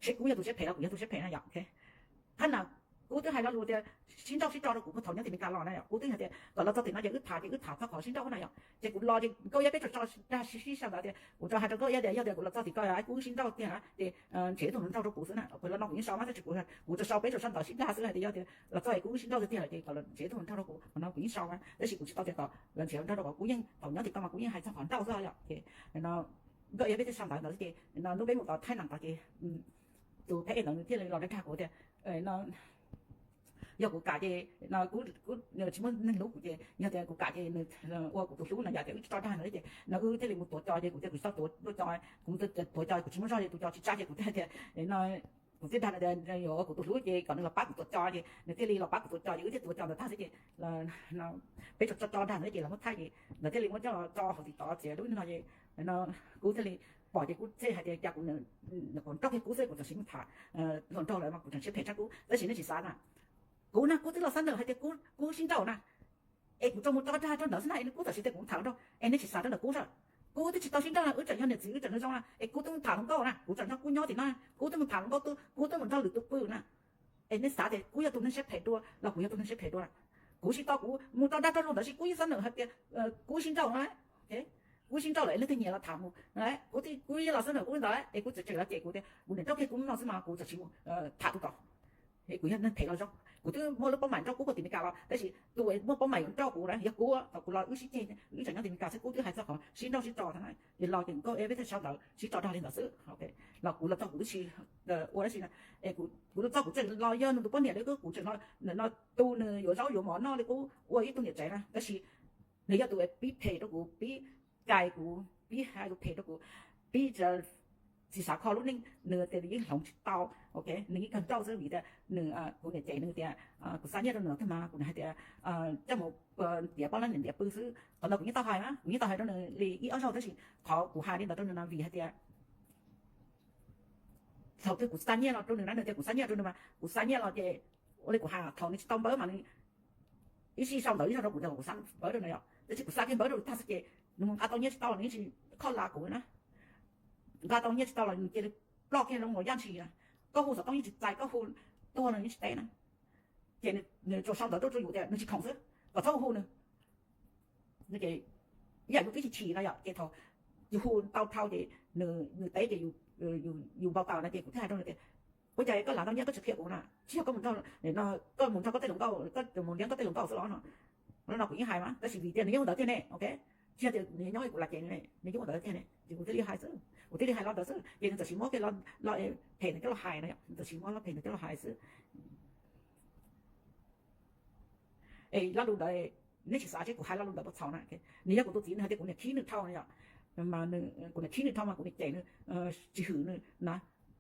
Seb kuv yog tus siab phem los kuv yog tus siab phem na yom. Qhov no kuv twb hais lo lus tias sib nrauj sib tso rau kuv puag thaum nyob tim Meskas los na yom. Kuv twb hais tias kom los txog tim no ces wb tham ces wb tham txog qhov sib nrauj na yom. Ces kuv los ces Nkauj Iab peb tso tso dag sib sib sau ntawd tias kuv tso hais rau Nkauj Iab tias yog tias kuv los txog tim ko es kuv wb sib nrauj tiag na ces nrhiav ib tug nrauj rau kuv xwb na. Kuv los no kuv yeej sau mas tab sis kuv tso sau peb tso sau ntawd sib dag xwb hais tias yog tias los txog es kuv wb sib nrauj tiag tiag lawm ces kom nrhiav ib tug nrauj rau kuv. Qhov no kuv yeej sau mas tab sis kuv tsis tau tias kom nrhiav nrauj rau kuv, kuv yeej thaum nyob tim ko mas kuv yeej hais txog qhov nrauj xwb yom. Ces no Nkauj Iab peb twb sau ntawd ntawd xwb ces no hnub peb mus tom Thaib Nam tod ces tus phab ej ntawd nws thiaj li los dag dag kuv tias no yog kuv kam ces kuv tsis muaj neeg hlub kuv ces yog tias kuv kam ces nws ua kuv tus hlub no yom, tias wb tso dag ntawd ces no wb thiaj li mus tuav cos ces kuv tias kuv tsis tau tuav cos, kuv tuav cos kuv tsis muaj zog ces tus cos tsis tsab ces kuv thiaj tias no kuv thiaj dag tias yuav ua kuv tus hlub ces kom nws los pab kuv tuav cos ces nws thiaj li los pab kuv tuav cos ces wb thiaj tuav cos ntawd tag xwb ces peb tso tso dag ntawd ces los muab thaij ces lawv thiaj li muab coj los tso hauv tim tod txiav lub no ces no kuv thiaj li pom ces kuv thiaj hais tias cas kuv nrauj kiag kub xwb kuv tseem siv mus tham hluas nraug lawm mas kuv tseem siab phem tshaj kub. Tab sis nej tsis xav na, kuv na kuv twb los xab nawm hais tias kuv sib nrauj na es kuv tso mus tso dag rau ntawd xwb na es nws kuj txawm siv tias kuv mus tham hluas nraug es nej tsis xav rau ntawm kuv xwb. Kuv twb tsis tau sib nrauj na, wb tseem yog niam txiv wb tseem zoo zoo na es kuv twb mus tham hluas nkauj na, kuv tseem nrog kuv nyob tim no, kuv twb mus tham hluas nkauj, kuv twb mus nrog lwm tus pw na. Es nej xav tias kuv yog tus neeg siab phem dua los kuv yog tus neeg siab phem dua na? Kuv tsis tau, kuv mus tso dag rau luag ntawd sis kuv yeej xab nawm hais tias kuv sib nrauj no, kuv sib nrauj lawm es leej twg nyiam los tham mus, kuv yeej los xab nawm kuv ntawd es kuv tseem tseem los cem kuv tias kuv niam nrauj kiag kuv no xwb mas kuv tseem tsis mus tham tus tod. Kuv yog neeg phem los zoo, kuv twb muaj lub paub maim nrauj kub puag tim Meskas los tab sis tus muaj paub maim yuav nrauj kuv na yog kuv. Thaum kuv los wb sib ceg, wb tseem nyob tim Meskas xwb kuv twb hais txog qhov sib nrauj sib tso na, es los ces Nkauj Iab peb thiaj sau ntawd sib tso dag li ntawd xwb. Los kuv los txog kuv twb tsis ua dab tsi na, kuv los txog kuv tseem los yog nws tus poj niam li, kuv tseem no tu nws yuav zaub yuav mov noj li qub ua ib tug niam tsev na, tab sis nws yog tus pib phem rau kuv, pib cais kuv, pib hais lus phem rau kuv, pib tsis xav kho lub neej, nws tias nws yeej hloov tsis tau, ok, nws yeej kawg nrauj xwb vim tias nws, kuv niam cem nws tias kuv xa nyiaj rau nws los twg mas kuv hais tias coj mus tiav poj niam ntiav pw xwb. Qhov ntawd kuv yeej tau hais na, kuv yeej tau hais rau nws li ib ob zaug tab sis qhov kuv hais li ntawd rau nws no vim hais tias thaum twg kuv xa nyiaj los rau nws na, nws tias kuv xa nyiaj rau nws mas kuv xa nyiaj los ces ua li kuv hais thaum nws tsis tau npawb mas nws ib sij sau ntawv ib zaug rau kuv tias kuv xa npawb rau nws yom, tab sis kuv xa kiag npawb rau nws tag xwb ces nws mus nqa tau nyiaj tsis tau los nws yeej tsis kho la kuv na. Nqa tau nyiaj tsis tau los nws cia li ploj kiag zoo los yaj ntshis na. Koj hu xov tooj yeej tsis txais, koj hu tuag los yeej tsis teb na. Ces nws tsuas sau ntawv tuaj rau yus tias nws tsis khoom xwb, kom txhob hu nws. Ces ib yam yus twb chim chim no yom, ces thaum yus hu tau dhau ces nws teb ces yus npau taws no ces kuv thiaj hais rau nws tias ua cas koj lav tau nyiaj koj tsis qhia kuv na, tsis yog koj mus nrog, koj mus nrog koj tej hluas nkauj, koj mus liab koj tej hluas nkauj xwb los no. No kuv yeej hais mas tab sis vim tias nws yeej ua ntawd tiag ne, ok, tsis yog tias nws nyob kuv lam cem nws, nws yeej ua ntawd tiag ne, ces kuv thiaj li hais xwb, kuv thiaj li hais los ntawd xwb ces nws txawm siv muab kiag los phem ntawd coj los hais no, nws txawm siv muab los phem ntawd coj los hais xwb. Es lo lus ntawd neb tsis xav seb kuv hais lo lus ntawd puas txhaum na. Nws yog kuv tus txiv, nws hais tias kuv niam khib nws dhau no yom, mas kuv niam khib nws dhau mas kuv niam cem nws, tsis hwm nws na.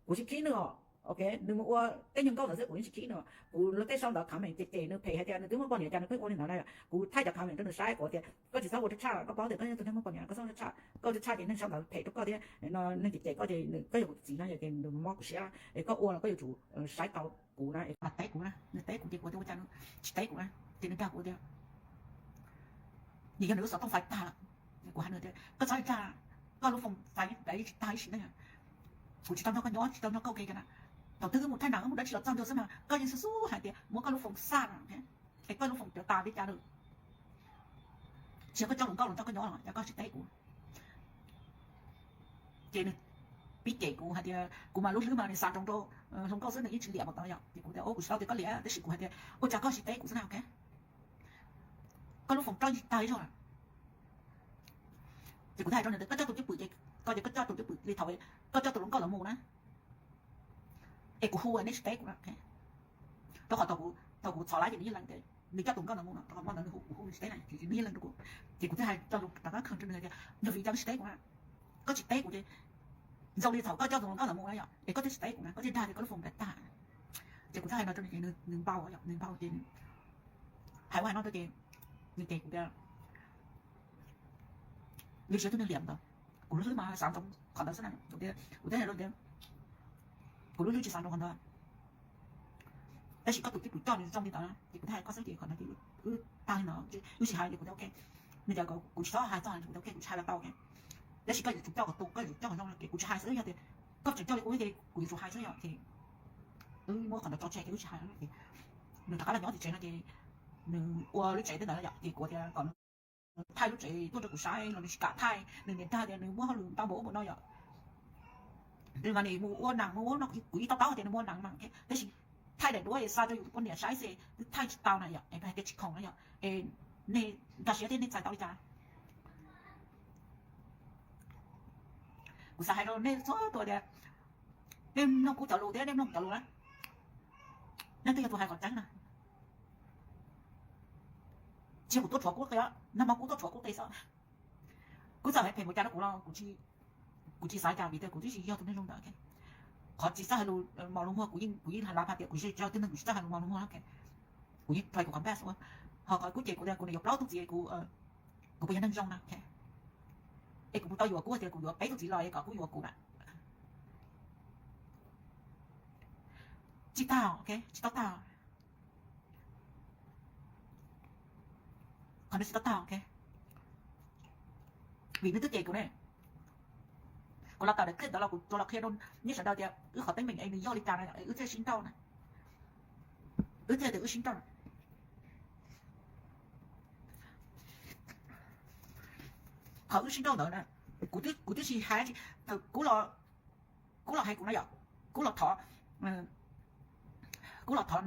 Kuv tsis khib nws os, ok, nws mus ua tej nyuag nkauj ntawd xwb kuv yeej tsis khib nws. Kuv los tej sau ntawv comment cem cem nws phem hais tias nws twb muaj poj niam cas nws pheej ua li ntawd na. Kuv thaij cov comment rau nws saib, kuv tias koj tsis txhob ua tshaj tshaj, koj paub tias koj yog tus neeg muaj poj niam, koj txhob ua tshaj tshaj. Koj ua tshaj tshaj ces neeg sau ntawv phem rau koj thiab, neeg cem koj ces koj yog kuv tus txiv no yom, ces nws mob kuv siab, es koj ua los koj yuav tsum saib tau kuv na, es teb kuv na, nws teb kuv ces kuv tias ua cas nws tsis teb kuv na, ces nws dag kuv tias nws yog nws lub xov tooj fais tag lawm. Kuv hais nws tias koj txhob dag, koj lub foos fais tsis tag ib sim neej. Kuv tsis tau nrog koj nyob, tsis tau nrog koj ua ke na. Thaum twg wb mus thaij nam wb mus dab tsi los txog ntua xwb mas koj yeej xub xub hais tias muab koj lub foos xa na, es koj lub foos cov tas li cas lawm. Tsis yog koj coj hluas nkauj los nrog koj nyob los cas koj tsis teb kuv. Ces nws pib cem kuv hais tias kuv mas lub hlwb mas nws xav nroo rau hluas nkauj xwb, nws yeej tsis liam mas tod yom. Ces kuv tias kuv tsis tau tias koj liam tab sis kuv hais tias ua cas koj tsis teb kuv xwb na, ok. Koj lub foos roj tsis tag ib zaug. Ces kuv thiaj hais rau nws tias koj coj tus cwj pwm ces, koj ces koj coj tus cwj pwm li thaum koj coj tus hluas nkauj los mus na, es kuv hu neb tsis teb kuv na. Rau qhov thaum kuv txhom lawm ces nws yeej lees tias nws coj tus hluas nkauj los mus no, rau qhov hmo ntawd nws hu kuv hu nws tsis teb na, ces nws yeej lees rau kuv. Ces kuv thiaj hais rau lus rov qab khawm rau nws tias yog vim cas koj tsis teb kuv na, koj tsis teb kuv ces zoo li thaum koj coj tus hluas nkauj los mus na yom, es koj twb tsis teb kuv na, koj thiaj dag tias koj lub foos tag. Ces kuv thiaj hais no rau nws ces nws npau yom, nws npau ces hais ua hais no rau ces nws ces kuv tias nws tsis yog tus neeg liam ntawd, kuv lub hlwb mas xav nroo qhov ntawd xwb na. Kuv thiaj hais rau tias kuv lub hlwb tsis xav nroo qhov ntawd. Tab sis koj tus cwj pwm coj nws zoo li ntawd na, ces kuv thiaj hais koj xwb ces qhov ntawd ces wb tag li no, wb tsis hais ces kuv tias ok. Nws tias kuv tsis txhob hais txog, kuv tias ok kuv tsis hais los tau. Tab sis koj yuav tsum coj kom tu, koj yuav tsum coj kom zoo, ces kuv tsis hais xwb, yog tias koj tseem coj li ua ces kuv yuav tsum hais xwb yom. Ces wb muab qhov ntawd tso tseg ces wb tsis hais ces nws rov qab los nyob tim tsev no ces nws ua lub tsev tej ntawd yom, ces kuv tias kom nws thaij lub tsev tuaj rau kuv saib los nws tsis kam thaij, nws niam dag tias nws muaj hauj lwm ntau npaum ub npaum no yom. Nws mas nws mus ua nees mus ua no, kuv yeej to taub tias nws muaj nees mas, tab sis thaij daim duab xa rau yus tus poj niam saib xwb twb thaij tsis tau na yom, es hais tias tsis khoom na yom. Es nej nkag siab thiab nej txais tau li cas? Kuv xav hais rau nej txhua tus tias nej mloog kuv cov lus thiab nej mloog kuv cov lus na, nej twb yog tus hais qhov tseeb na. Tsis yog kuv tuaj tshuav kuv qe, nag hmo kuv tuaj tshuav kuv qe xwb. Kuv txawm hais phem mus cas rau kuv los kuv tsis xav cas vim tias kuv twb tsis yog tus neeg zoo ntawd. Qhov tsis txawj hais lus mos lus muag kuv yeej, kuv yeej hais lav pha tias kuv tsis yog tib neeg, kuv tsis txawj hais lus mos lus muag. Kuv yeej try kuv qhov best ua. Ho qhov kuv ces kuv tias kuv nws yuav plaub tug txiv, kuv, kuv puas yog neeg zoo na? Es kuv mus tau yuav kuv tias kuv yuav peb tug txiv los es kom kuv yuav kuv na. Tsis tau, ok, tsis tau tau. Qhov no tsis tau tau, ok. Vim nws twb cem kuv ne. Kuv los tawm daim clip ntawd los kuv tsuas los qhia rau nej sawv daws tias wb qhov teeb meem es nws yog li cas na, wb thiaj sib nrauj na. Wb thiaj tias wb sib nrauj. Qhov wb sib nrauj ntawd na, kuv twb, kuv twb tsis hais, kuv los, kuv los hais kuv no yom, kuv los thov, kuv los thov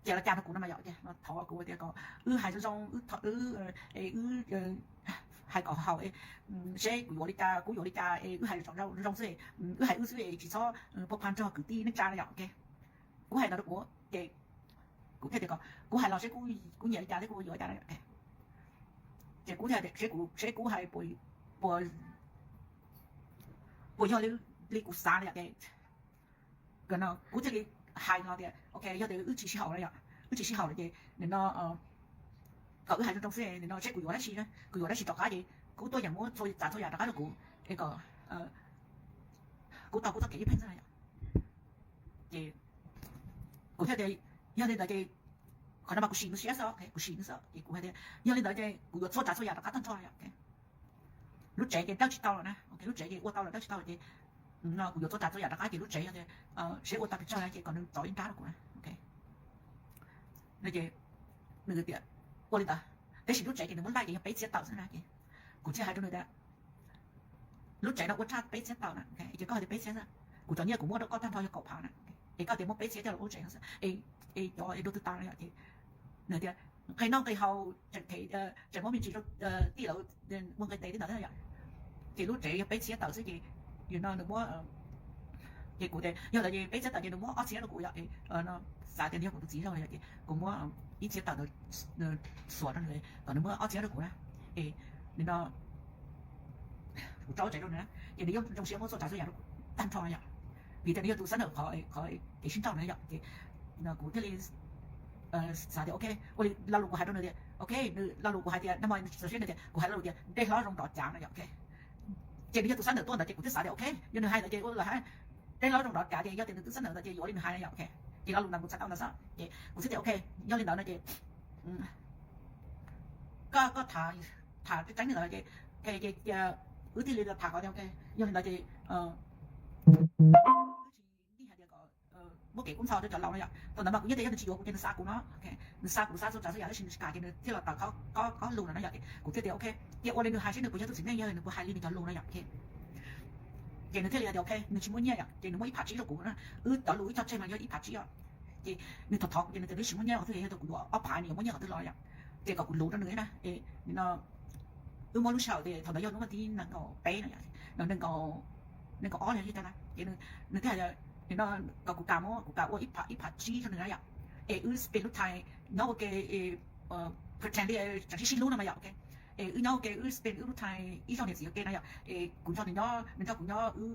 ces los cas rau kuv no mas yom, thov kuv tias kom wb hais zoo zoo, wb, hais kom haum, seb kuv yuav li cas, kuv yuav li cas es wb hais zoo zoo xwb, wb hais wb xwb es tsis txhob pha pha nrog kwv tij neej tsa no yom, ok. Kuv hais ntawd rau kuv ces kuv thiaj tias kom kuv hais los seb kuv nyiam li cas thiab kuv yuav li cas no. Ces kuv thiaj tias seb kuv, seb kuv hais puas, puas yog li kuv xav no yom. Ces kuv thiaj li hais los tias ok, yog tias wb tsis sib haum no yom, wb tsis sib haum no ces nim no kom wb hais zoo zoo xwb, nim no seb kuv yuav dab tsi na, kuv yuav dab tsi rov qab ces kuv tuaj yeem muab txhua tsav txhua yam rov qab rau kuv es kom kuv tau kuv txoj kev ib pheej xwb no yom. Ces kuv thiaj tias yog li ntawd ces qhov no mas kuv sim nws siab xwb, kuv sim nws xwb ces kuv hais tias yog li ntawd ces kuv yuav txhua tsav txhua yam rov qab tag nrho yom. Lub tsev ces dawb tsis tau lawm na, lub tsev ces ua tau lawm dawb tsis tau lawm ces no kuv yuav txhua tsav txhua yam rov qab ces lub tsev yog tias seb ua tau pes tsawg na ces kom nws rov ib nrab rau kuv na, ok. No ces nws tias ua li ntawd, tab sis lub tsev ces nws muab laij ces yog peb txhiab tawm xwb na ces kuv thiaj hais rau nws tias lub tsev no ua tshaj peb txhiab tawm na, es koj hais tias peb txhiab xwb, kuv cov nyiaj kuv muab rau koj tag nrho yog kaum phav na, es koj tias muab peb txhiab coj los ua tsev no xwb, es cov es rau twg tas no yom ces nws tias nqe noj nqe haus tseem them, tseem muab me ntsis rau tij laug ua nqe tes tib ntawd yom. Ces lub tsev yog peb txhiab tawm xwb ces yog no nws muab, ces kuv tias yog ntawd ces peb txhiab tawm ces nws muab ob txhiab rau kuv yom, xav tias nws yog kuv tus txiv zog yom ces kuv muab ib txhiab tawm ntawd xuas rau nws kom nws muab ob txhiab rau kuv na. Es nim no kuv tso lub tsev rau nws na ces nws yeej zoo siab muab txhua tsav txhua yam rau kuv tag nrho yom, vim tias nws yog tus xab nawm qhov, qhov kev sib nrauj na yom. Ces kuv thiaj li xav tias ok, ua li lo lus kuv hais rau nws tias ok, lo lus kuv hais tias nag hmo nws tsis txaus siab nws tias kuv hais lo lus tias dej hlob zoo nrov cav no yom, ok. Ces nws yog tus xab nawm tuaj ntawd ces kuv thiaj xav tias ok, yog nws hais ntawd ces ua li hais, dej hlob zoo nrov cav ces yog tias nws twb xab nawm ntawd ces yuav ua li nws hais yom, ok. Ces lo lus ntawd kuv xav tau ntawd xwb ces kuv thiaj tias ok, yog li ntawd no ces koj, koj tham tseeb li ntawd ces, ok, ces wb thiaj li tham qhov tias ok, yog li ntawd ces wb tsis nij hais tias kom muab kev kub ntxhov rau cov laus no yom. Thaum ntawd mas kuv yeej tias yog nws tsis yuav kuv ces nws xa kuv no, nws xa kuv xa txhua tsav txhua yam tab sis nws tsis kam ces nws thiaj los tawm qhov lus no no yom. Kuv thiaj tias ok, cia ua li nws hais seb nws puas yog tus txiv neej, yog nws puas hais li nws cov lus no yom. Ces nws thiaj li hais tias ok, nws tsis muaj nyiaj yom, ces nws muab ib phav tsib rau kuv na. Wb cov lus wb cog tseg mas yog ib phav tsib os. Ces nws thov thov kuv ces nws tias nws tsis muaj nyiaj qhov twg, yog tias kuv yuav ob phav nws yuav muab nyiaj qhov twg los yom. Ces kom kuv luv rau nws na, es nim no wb muab lub sij hawm tias thaum ntawd yog hnub vas thib nees nkaum peb no yom, nees nkaum, nees nkaum ob li cas na, ces nws thiaj hais tias nim no kom kuv kam muab, kuv kam ua ib phav, ib phav tsib rau nws na yom. Es wb spend lub time nyob ua ke, pretend li tseem sib sib hlub no mas yom, ok. Es wb nyob ua ke, wb spend wb lub time ib zaug niam txiv ua ke no yom. Es kuv nrog nws nyob, nws nrog kuv nyob, wb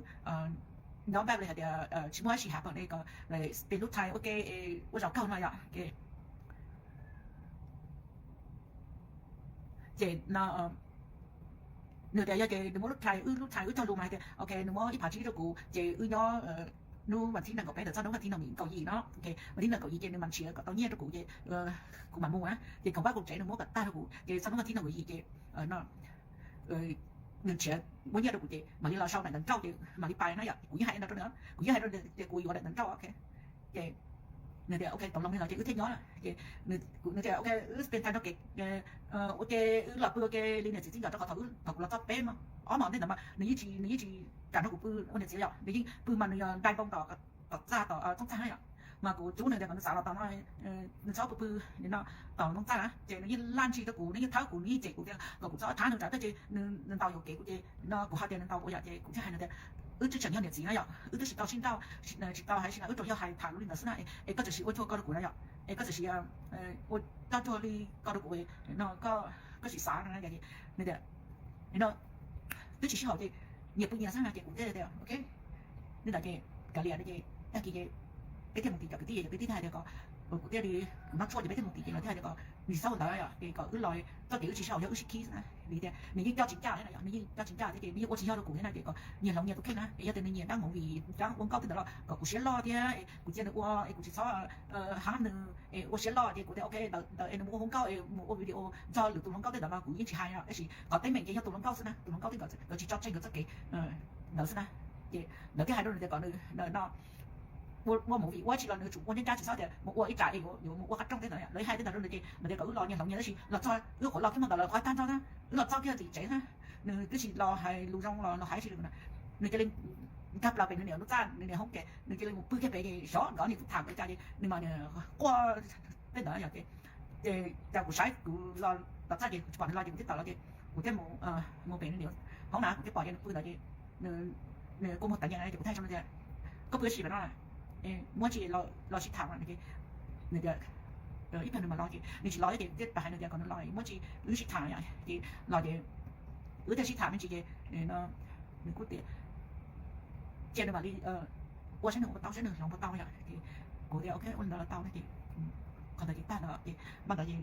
nyob npaj li hais tias tsis muaj dab tsi happen li, kom spend lub time ua ke, ua zaum kawg no yom. Ces no nws tias yog ces nws muab lub time, wb lub time wb cog lus mas hais tias ok, nws muab ib phav tsib rau kuv ces wb nyob hnub vas thib nees nkaum peb ntawd txog hnub vas thib nees nkaum yim no, ok, vas thib nees nkaum yim ces nws mam nrhiav kom tau nyiaj rau kuv ces kuv mam mus na. Ces khoom pab khoom tsev nws muab kom tag rau kuv ces txog hnub vas thib nees nkaum yim ces no, no, nws nrhiav muaj nyiaj rau kuv ces mam li los sau daim ntawv nrauj ces mam li pais na yom. Kuv yeej hais li no rau nws, kuv yeej hais rau nws tias kuv yuav daim ntawv nrauj, ok. Ces nws tias ok, tau loo li no ces wb thiaj nyob na. Ces nws tias ok, wb spend time nrog kev ua ke, wb los pw ua ke li niam txiv txij nkawm rau qhov thaum wb, thaum kuv los txog peb hmo ob hmo ntej ntawd mas nws yeej tsis, nws yeej tsis kam nrog kuv pw ua niam txiv yom, nws yeej pw mas nws ntaig npoo tom, tom txaj tom txooj txaj na yom. Mas kuv rub nws tias kom nws xav los tom no, nws txhob pw pw li no tom txooj txaj na. Ces nws yeej laj ntsig rau kuv, nws yeej thawb kuv, nws yeej cem kuv tias kom kuv txhob thab nws tsam tab sis nws ntaus yuam kev kuv ces no kuv hais tias nws ntaus kuv yom, ces kuv thiaj hais nws tias wb twb tseem yog niam txiv na yom, wb twb tsis tau sib nrauj, tsis tau hais tsis na, wb tsuas yog hais tham lus li ntawd xwb na. Es koj tsuas sim ua tsuag koj rau kuv na yom, es koj tsuas sim ua tsuag li koj rau kuv no, koj sim xav no. Nws tias no twb tsis sib haum ces nyias pw nyias xwb na. Ces kuv thiaj tias ok. Li ntawd ces kav liam no ces tag kis ces peb thiaj mus tim cov kwv tij, cov kwv tij thiaj hais tias kom, kuv thiaj li, kuv noj tshuaj ces peb thiaj mus tim ces lawv thiaj hais tias kom nws tsis txhob ua ntawd yom, es kom wb los, txoj kev wb tsis sib haum yog wb sib khib xwb na. Vim tias nws yeej coj tsis ncaj thiab na yom, nws yeej coj tsis ncaj thiab ces nws yeej ua tsis yog rau kuv thiab na. Ces kom nyias hloov nyias tus kheej na, es yog tias nws nyiam dab movie, dab ua nkauj tej ntawd los kom kuv siab loj thiab es kuv cia nws ua es kuv tsis txhob ham nws es ua siab loj. Ces kuv tias ok, ntawd es nws mus ua hluas nkauj es mus ua video txog lwm tus hluas nkauj tej ntawd mas kuv yeej tsis hais no, tab sis qhov teeb meem ces yog tus hluas nkauj xwb na, tus hluas nkauj tej nkawd tsis tso tseg nkawd txoj kev ntawd xwb na. Ces lawv thiaj hais rau nws tias kom nws no ua movie ua tsis los nws tsum ua ncaj ncaj tsis txhob tias mus ua ib tsam es yuav mus ua qab rooj tej ntawd. Lawv hais tej ntawd rau nws ces nws tias kom wb los nyias hloov nyias, tab sis los txog wb qhuav los kiag hmo ntawd lawv qhuav tag nrho na, wb los txog kiag tim tsev na, nws twb tsis los hais lus zoo los los hais tsis li na. Nws cia li nkag plaws pem nws niam lub txaj, nws niam hoob ces nws cia li mus pw kiag pem ces xyov nkawd niam tub tham nkawd cas ces nws mas niam quaj tej ntawd yom. Ces, ces cas kuv saib kuv los txaj ces kuv tsis pom nws los ces kuv thiaj tawm los ces kuv thiaj mus, mus pem nws niam hoob na, kuv thiaj pom ces nws pw ntawd ces nws kua muag tawv nyias na. Ces kuv thiaj hais rau nws tias koj pw ua si pem no, muab tsis los sib tham no. Nws tias ib pliag nws mam los ces nws tsis los ces kuv thiaj hais nws tias kom nws los muab tsis wb sib tham yom. Ces los ces wb thiaj sib tham me ntsis ces nws kuj tias cia nws mam li ua saib nws ua puas tau, saib nws hloov puas tau yom. Ces kuv tias ok, ua li ntawd los tau no. Ces qhov ntawd ces tag ntawd ces npaj ntawd ces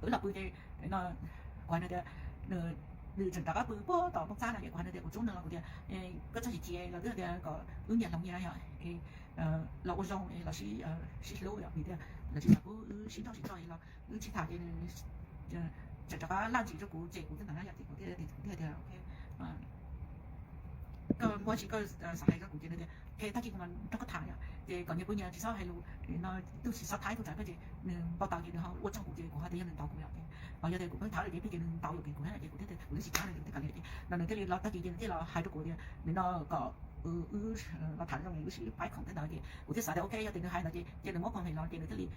wb los pw ces no kuv hais nws tias nws tseem rov qab pw puag tom toj txaj no ces kuv hais nws tias kuv rub nws los kuv tias koj txhob chim chim los twb tias kom wb nyias hloov nyias yom, los ua zoo los sib hlub yom, vim tias lawv tsis xav pub wb sib nrauj sib nrauj los wb sib tham ces nws tseem rov qab laj ntsis rau kuv ces kuv thiaj ntawd na yom. Ces kuv thiaj tias ok, koj muaj tsis koj xav hais rau kuv ces nws tias ok, tag kis kuv mam nrog koj tham yom. Ces kom nyias pw nyias tsis txhob hais lus no, tus tsis txhob thab tus tsam koj ces nws npau taws ces nws ho ua tsaug kuv ces kuv ho tias yog nws ntaus kuv yom. Ces yog tias kuv pheej thab lawm ces pheej ces nws ntaus yuam kev kuv thiab ces kuv thiaj tias kuv twb tsis thab nws, kuv thiaj kam li ces no nws thiaj li los tag kis ces nws thiaj los hais rau kuv tias nws no kom wb los tham zoo wb sib pab khoom tej ntawd ces kuv thiaj xav tias ok, yog tias nws hais ntawd ces cia nws muab khoom hem los ces nws thiaj li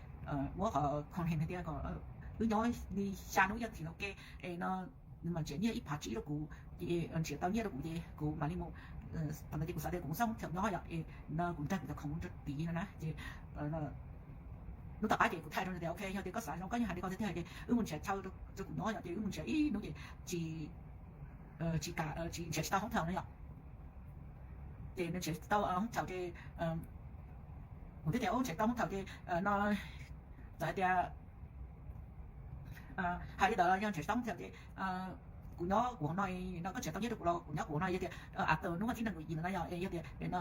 muab qhov khoom hem hais tias kom wb nyob li xya hnub ib yam thim los ke es no nws mam nrhiav nyiaj ib phav tsib rau kuv, ces nrhiav tau nyiaj rau kuv ces kuv mam li mus. Thaum ntawd ces kuv xav tias kuv mus xauj hoob chaw nyob yom, es no kuv nrog kuv cov khoom rau tid no na ces hnub tom qab ces kuv thaij rau nws tias ok, yog tias koj xav zoo koj yeej hais li koj thiaj tiag ces wb mus nrhiav chaw rau kuv nyob yom. Ces wb mus nrhiav ib hnub ces tsis, tsis kam, tsis nrhiav tsis tau hoob chaw na yom. Ces nws nrhiav tsis tau hoob chaw ces kuv thiaj tias nrhiav tsis tau hoob chaw ces no txawm hais tias hais li ntawd los yog nrhiav tsis tau hoob chaw ces kuv nyob kuv hauv no, no koj nrhiav tau nyiaj rau kuv los kuv nyob kuv hauv no. Yog tias after hnub vas thib nees nkaum yim ntawd no yom, yog tias no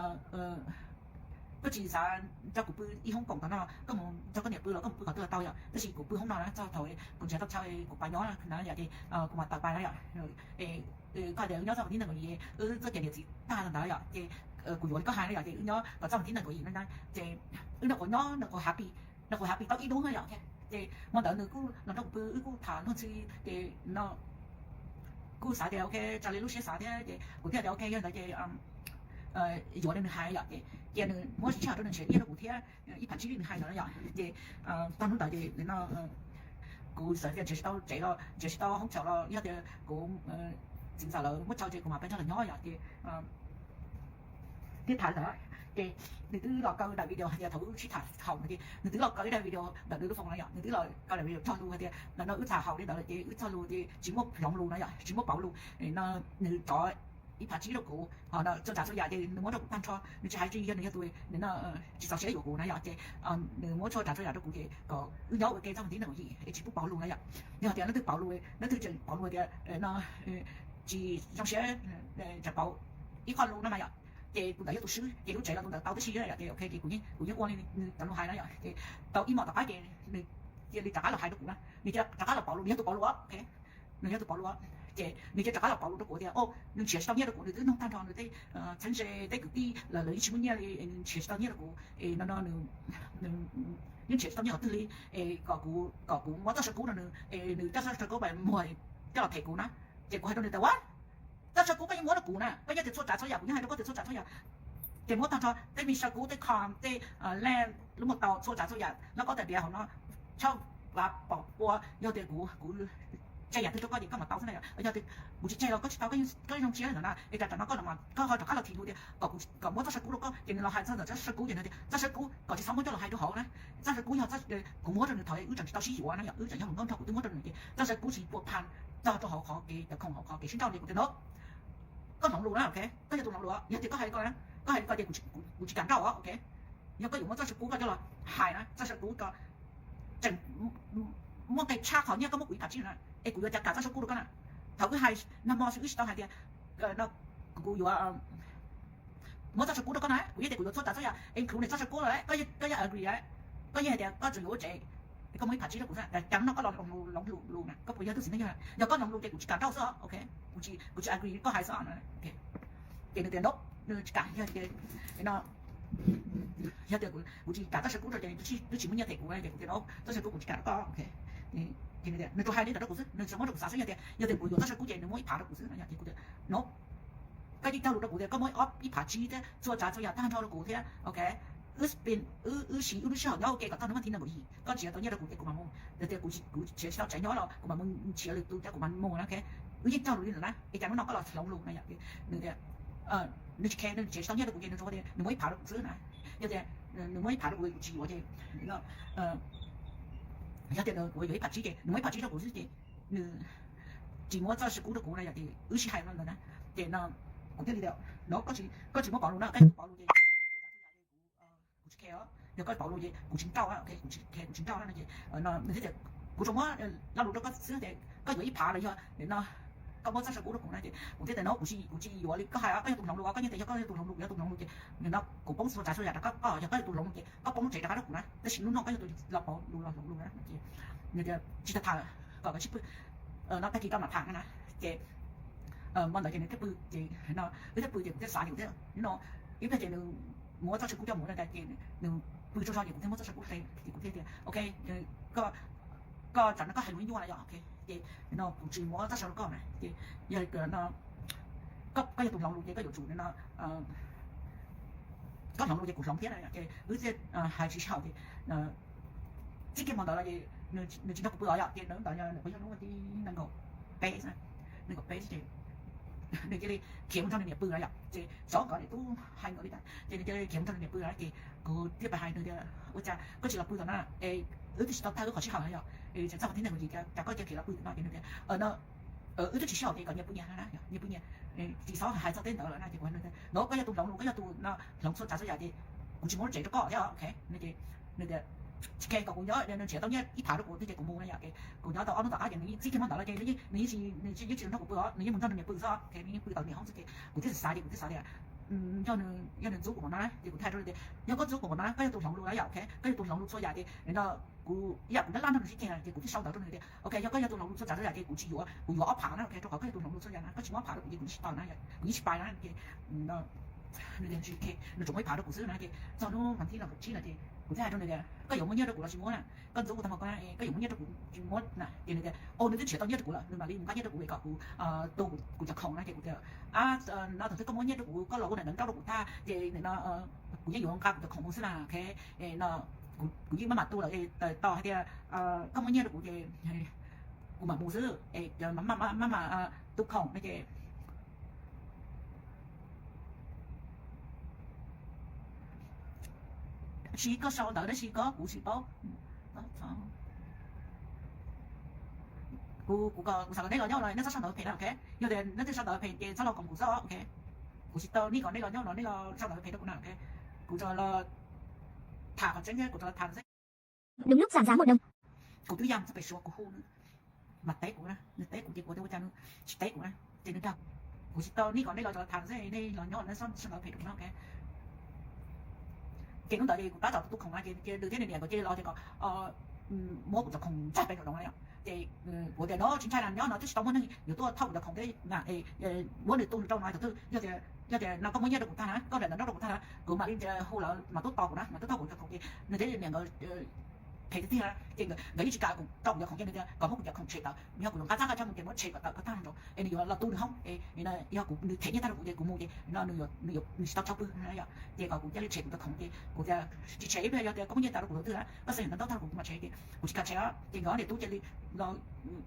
koj tsis xav nrog kuv pw ib hoob koom tau no, koj mus nrog koj niam pw los koj mus pw qhov twg los tau yom, tab sis kuv pw hoob no na, txog thaum kuv nrhiav tau chaw kuv pais nyob na yom, ces kuv mam tawm pais na yom. Koj hais tias wb nyob txog vas thib nees nkaum yim, wb txoj kev niam txiv tag ntawd yom, ces kuv yuav li koj hais na yom, ces wb nyob kom txog vas thib nees nkaum yim na, ces wb nrog quav nyob, nrog quav happy, nrog quav happy tau ib hnub na yom. Ces hmo ntawd nws kuj los nrog kuv pw, wb kuj tham luag ntxhi, ces no kuj xav tias ok, raws li lub siab xav thiab ces kuv thiaj tias ok, yog ntawd ces yuav li nws hais yom. Ces cia nws muab sib sij hawm rau nws nrhiav nyiaj rau kuv thiab ib phav tsib li nws hais ntawd na yom. Ces tag hnub ntawd ces no kuv xav tias nrhiav tsis tau tsev los nrhiav tsis tau hoob chaw los yog tias kuv txiv ntxawm lawv muab chaw ces kuv mam pais nrog lawv nyob yom. Ces thiab tham ntawd ces nws twb los kaw daim video hais tias thaum wb sib tham haum no ces nws twb los kaw ib daim video ntawm nws lub phone no yom, nws twb los kaw daim video txog lus hais tias ntawm no wb tham haum li ntawd lawm ces wb txog lus ces tsis muaj hloov lus no yom, tsis muaj pauv lus no. Nws rov ib phav tsib rau kuv ho no txhua tsav txhua yam ces nws muab rau kuv tag nrho, nws tsis hais tsis yog nws yog tus no tsis txaus siab yuav kuv na yom. Ces nws muab txhua tsav txhua yam rau kuv ces kom wb nyob ua ke txog vas thib nees nkaum yim es tsis pub pauv lus na yom. Yog tias leej twg pauv lus, leej twg tseem pauv lus tias no tsis zoo siab, tseem pauv ib qho lus no na yom, ces tus ntawd yog tus swb ces lub tsev los tus ntawd tau tib si yom. Ces ok ces kuv yeej, kuv yeej ua li nws cov lus hais na yom. Ces tau ib hmos tom qab ces nws cia li rov qab los hais rau kuv na, nws cia rov qab los pauv lus, nws yog tus pauv lus, nws yog tus pauv lus. Ces nws cia rov qab los pauv lus rau kuv tias, o, nws nrhiav tsis tau nyiaj rau kuv, nws twb nug tag nrho nws tej txheeb ze, tej kwv tij los lawv yeej tsis muaj nyiaj li, nws nrhiav tsis tau nyiaj rau kuv es no no nws, nws yeej nrhiav tsis tau nyiaj qhov twg li, es kom kuv, kom kuv muab txoj saw kub rau nws es nws coj txoj saw kub pais muag coj los them kuv na. Ces kuv hais rau nws tias, ua, txoj saw kub koj yeej muab rau kuv na, koj yeej tias txhua tsav txhua yam, kuv yeej hais rau koj tias txhua tsav txhua yam. Ces muab tag nrho tej me saw kub, tej com, tej lej, lub mus tau txhua tsav txhua yam nyob koj tas diav hauv no, tshaj vam pom pua, yog tias kuv, kuv tsa yam twg rau koj ces koj mam tau xwb na. Yog tias kuv tsis tseg los koj tsis tau, koj zoo siab li ntawd na. Es tam sim no koj los, koj ho rov qab los thim lus tias kom, kom muab txoj saw kub rau koj, ces nws los hais txog ntawm txoj saw kub ces nws tias txoj saw kub kom tsis txhob muab coj los hais rau hauv na. Txoj saw kub yog, kuv muab rau nws thaum wb tseem tsis tau sib yuav na, yog wb tseem yog hluas nkauj nrog kuv twb muab rau nws ces txoj saw kub tsis pua phas txog rau hauv qhov kev cov khoom hauv qhov kev sib nrauj li. Kuv tias no, koj hloov lus na, ok, koj yog tus hloov lus, yog tias koj hais li ko na, koj hais li ko ces kuv tsis kam nrauj os, ok. Yog koj yuav muab txoj saw kub koj coj los hais na, txoj saw kub ko tseem muaj nqis tshaj qhov nyiaj koj muab kuv ib phav tsib na, es kuv yuav cas kam txoj saw kub rau koj na. Thaum wb hais nag hmo xwb wb tsis tau hais tias no kuv yuav muab txoj saw kub rau koj na, kuv yeej tias kuv yuav txhua tsav txhua yam include txoj saw kub lawm, koj yeej agree lawm, koj yeej hais tias koj tseem yuav ua tsev, koj muab ib phav tsib rau kuv xwb. Cas hnub no koj los hloov lus na, koj puas yog tug txiv neej yog? Yog koj hloov lus ces kuv tsis kam nrauj xwb os, ok, kuv tsis agree koj hais xwb. Ces nws tias no, nws tsis kam, yog tias no, yog tias kuv tsis kam txoj saw kub rau ces twb tsis muaj nyiaj them kuv, ces kuv tias no, txoj saw kub kuv tsis kam rau koj, ok. Ces nws tias nws tsuas hais li ntawd rau kuv xwb, nws tsuas muab rau kuv xav xwb, yog tias, yog tias kuv yuav txoj saw kub ces nws muab ib phav rau kuv xwb no. Ces kuv tias no, koj yeej cog lus rau kuv tias koj muab ob, ib phav tsib thiab txhua tsav txhua yam tag nrho rau kuv thiab, ok. Wb spend, wb, wb siv wb lub sij hawm nyob ua ke kom txog hnub vas thib nees nkaum yim, koj nrhiav tau nyiaj rau kuv ces kuv mam mus, yog tias kuv, kuv nrhiav tsis tau tsev nyob los kuv mam mus nrhiav lwm tus coj kuv mam mus na, ok. Wb yeej cog lus li ntawd na, es cas hnub no koj los hloov lus no yom. Nws tias nws tsis care, nws nrhiav tsis tau nyiaj rau kuv ces nws tsuas tias nws muab ib phav rau kuv xwb na. Yog tias nws muab ib phav rau kuv ces kuv tsis yuav ces, yog tias nws kuv yuav ib phav tsib ces nws muab ib phav tsib rau kuv xwb ces nws tsis muab txoj saw kub rau kuv na yom, ces wb sib hais no ntawd na. Ces no kuv thiaj li tias no, koj tsis muab pauv lus na, koj pauv lus ces kuv tsis care, yog koj pauv lus ces kuv tsis nrauj, kuv tsis care, kuv tsis nrauj no ces no nws thiaj tias kuv tsuas muab lo lus rau koj xwb tias koj yuav ib phav los yog no koj muab txoj saw kub rau kuv na. Ces kuv thiaj tias no, kuv tsis, kuv tsis yuav li koj hais, koj yog tus hloov lus, koj yeej tias yog koj yog tus hloov lus, kuv yog tus hloov lus ces no kuv poob txhua tsav txhua yam rau koj, yog koj yog tus hloov lus ces koj poob lub tsev rov qab rau kuv na, tab sis hnub no koj yog tus los pauv lus, los hloov lus na. Ces nws tias tsis tau tham, kom koj sib pw, no tag kis koj mam tham na. Ces hmo ntawd ces nws thiaj pw, ces no wb thiaj pw ces kuv thiaj xav ces kuv thiaj no, ib pliag ces nws muab txoj saw kub coj mus na, ces nws pw tsaug zog ces kuv thiaj muab txoj saw kub qhia ces kuv thiaj tias ok, koj tsam no koj hais lus nyuaj na yom, ok. Ces no kuv tsis muab txoj saw rau koj na, ces yog no koj yog tus hloov lus ces koj yuav tsum no, koj hloov lus ces kuv hloov thiab na, ces wb thiaj hais tsis sib haum ces txij kiag hmo ntawd los ces nws tsis nrog kuv pw os yom, ces ntawd yog nws puas yog hnub vas thib nees nkaum peb, nees nkaum peb xwb ces nws cia li khiav mus nrog nws niam pw na yom. Ces xyov nkawd niam tub hais nkawd li cas ces nws cia li khiav mus nrog nws niam pw na. Ces kuv thiaj pais hais nws tias ua cas koj tsis los pw tom no es wb twb tsis tau tag wb qhov sib haum na yom, es txog vas thib nees nkaum yim cas koj cia khiav los pw tom no. Ces nws tias wb twb tsis sib haum ces kom nyias pw nyias na, nyias pw nyias, tsis txhob hais txog teb ntawd lawm na. Ces kuv hais nws tias no koj yog tus hloov lus, koj yog tus hloov txhua tsav txhua yam ces kuv tsis muab lub tsev rau koj thiab, ok. Nws tias tsis care, kom kuv nyob, nws nrhiav tau nyiaj ib phav rau kuv ces kuv mus na yom. Ces kuv nyob tau ob hnub tom qab ces nws txij kiag hmo ntawd los ces nws yeej, nws yeej tsis nrog kuv pw os, nws yeej mus nrog nws niam pw xwb, ok, nws yeej pw tom niam hoob xwb. Ces kuv thiaj xav xav ces kuv thiaj xav tias yog nws, yog nws ntxub kuv npaum no na, ces kuv thiaj hais rau nws tias yog koj ntxub kuv npaum no na, koj yog tus hloov lus na yom, ok, koj yog tus hloov lus txhua yam ces no kuv ib yam kuv nyob laj nrog nws sib ceg na. Ces kuv thiaj sau ntawv rau nws tias ok, yog koj yog tus hloov lus txhua tsav txhua yam ces kuv tsis yuav, kuv yuav ob phav na, ok, rau qhov koj yog tus hloov lus txhua yam na, koj tsis muab ob phav rau kuv ces kuv yeej tsis tau na, kuv yeej tsis pais na. Ces nws tias nws tsuas muab ib phav rau kuv xwb na. Ces txog hnub vas thib nees nkaum tsib no ces kuv thiaj hais rau nws tias koj yuav muab nyiaj rau kuv los tsis muab na, koj ntxub kuv tag nrho ko na, koj yuav muab nyiaj rau kuv tsis muab na. Ces nws tias o, nws twb nrhiav tau nyiaj rau kuv lawm, nws mam li mus nqa nyiaj rau kuv es kom kuv tu kuv cov khoom na. Ces kuv tias no thaum twg koj muab nyiaj rau kuv, koj los ua ntawm ntawd nrauj rau kuv tag ces nim no kuv yeej yuav nqa kuv cov khoom mus xwb na, ok. No kuv yeej maj mam tu lawm, tos hais tias koj muab nyiaj rau kuv ces kuv mam mus xwb, maj mam tu khoom no ces sis koj sau ntawv tab sis koj kuv tsis paub. Kuv, kuv xav kom nej los nyob los nej txhob sau ntawv phem na, ok. Yog tias nej twb sau ntawv phem ces txhob los koom kuv xwb, ok. Kuv tsis tau nej kom nej los nyob los nej los sau ntawv phem rau kuv na, ok. Kuv tsuas los tham qhov tseeb thiab kuv tsuas los tham xwb. Đúng lúc giảm giá một đồng. Kuv twb yam txog pem Suav kuv hu nws mas teb kuv na, nws teb kuv ces kuv tias ua cas nws tsis teb kuv na, ces nws dag. Kuv tsis tau nej kom nej los tham xwb, nej los nyob nej txhob sau ntawv phem rau kuv na, ok. Ces hnub ntawd ces kuv tab tom tu khoom na, ces nws thiab nws niam nkawd cia li los ces kom muab kuv cov khoom ntsaj pem nraum zoov na yom. Ces kuv tias no tsis ntshai na, nyob no twb tsis tau muaj neeg yuav tuaj thauj kuv cov khoom thiab na, muab nws tu nws rau no tus twg, yog tias no koj muab nyiaj rau kuv tag na, koj nram ntawm nrob rau kuv tag na, kuv mam li hu lawv mas tuaj tos kuv na, mas tuaj thauj kuv cov khoom. Ces nws thiaj li niam nkawd phem tiag tiag, ces nkawd yeej tsis kam rau kuv cov khoom, ces nws tias kom muab kuv cov khoom tshem tawm, yog kuv yuav nqa txaj nqa chaw mus ces muab tshem kom tawm kom tag nrho es nws yuav los tu nws hoob, yog kuv nws them nyiaj tag rau kuv ces kuv mus ces no nws tsis tau tsaug pw na yom, ces kom kuv cia li tshem kuv cov khoom. Ces kuv tias tsis tshem ib pliag, yog tias koj muab nyiaj tag rau kuv tus twg na, koj xa nws ntau ntau tag rau kuv kuv mam tshem. Ces kuv tsis kam tshem os, ces nkawd niam tub cia li,